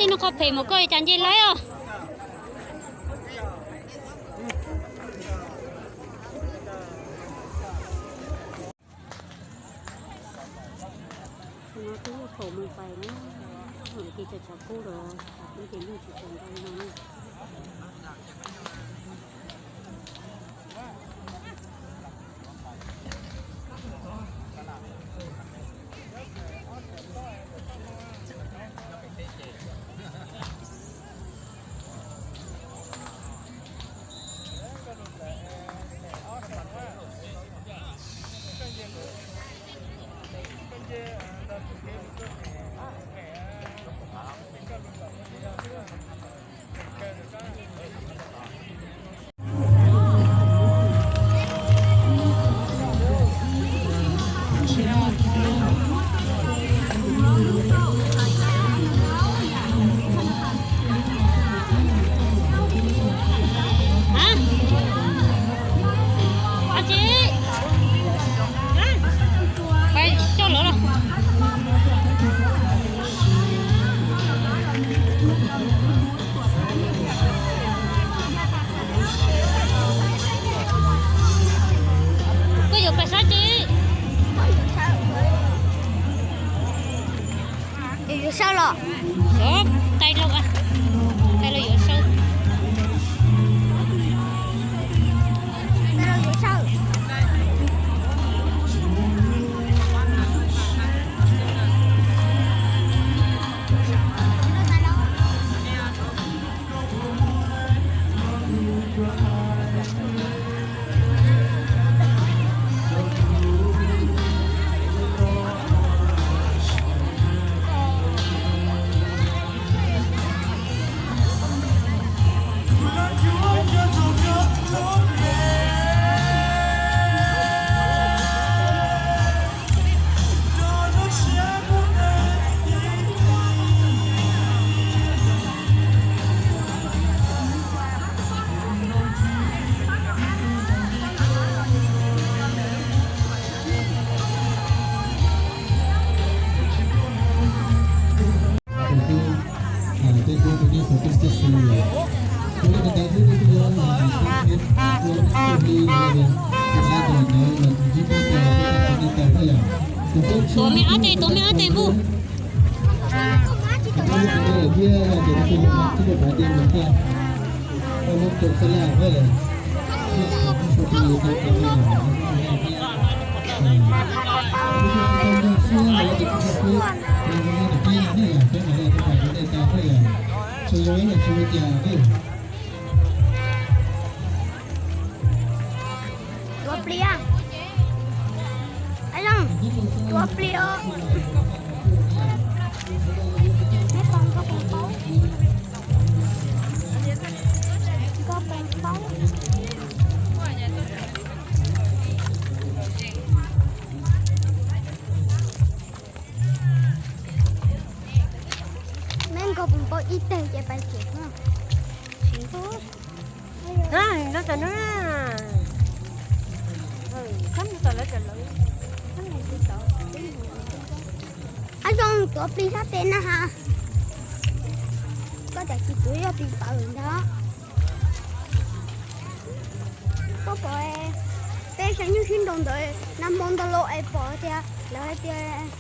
Noj qhov phem mus koj cas nce laib os. Twb lub qhov mus pais na, ces cov tshav kub los tshav kub ces lub tsis tau ntau no. Coj lawv los. Koj yuav pais sab tsi? Yuav sawb los? Yuav, tais los, tais los yuav sawb. Tuav me ab tes, tuav me ab tes npuj. Tuav plis, tuav plis os. Nkauj Pov Paub. Me Nkauj Pov Paub ib teg ces pais tsev no. Ab, zoo tuav plis sab tes na ha. Koj tias tsis tuav yog plis paws ntag. Koj pom peb saib nyuj sib nraus ntawd nag hmo ntawd los es pom tias lawv hais tias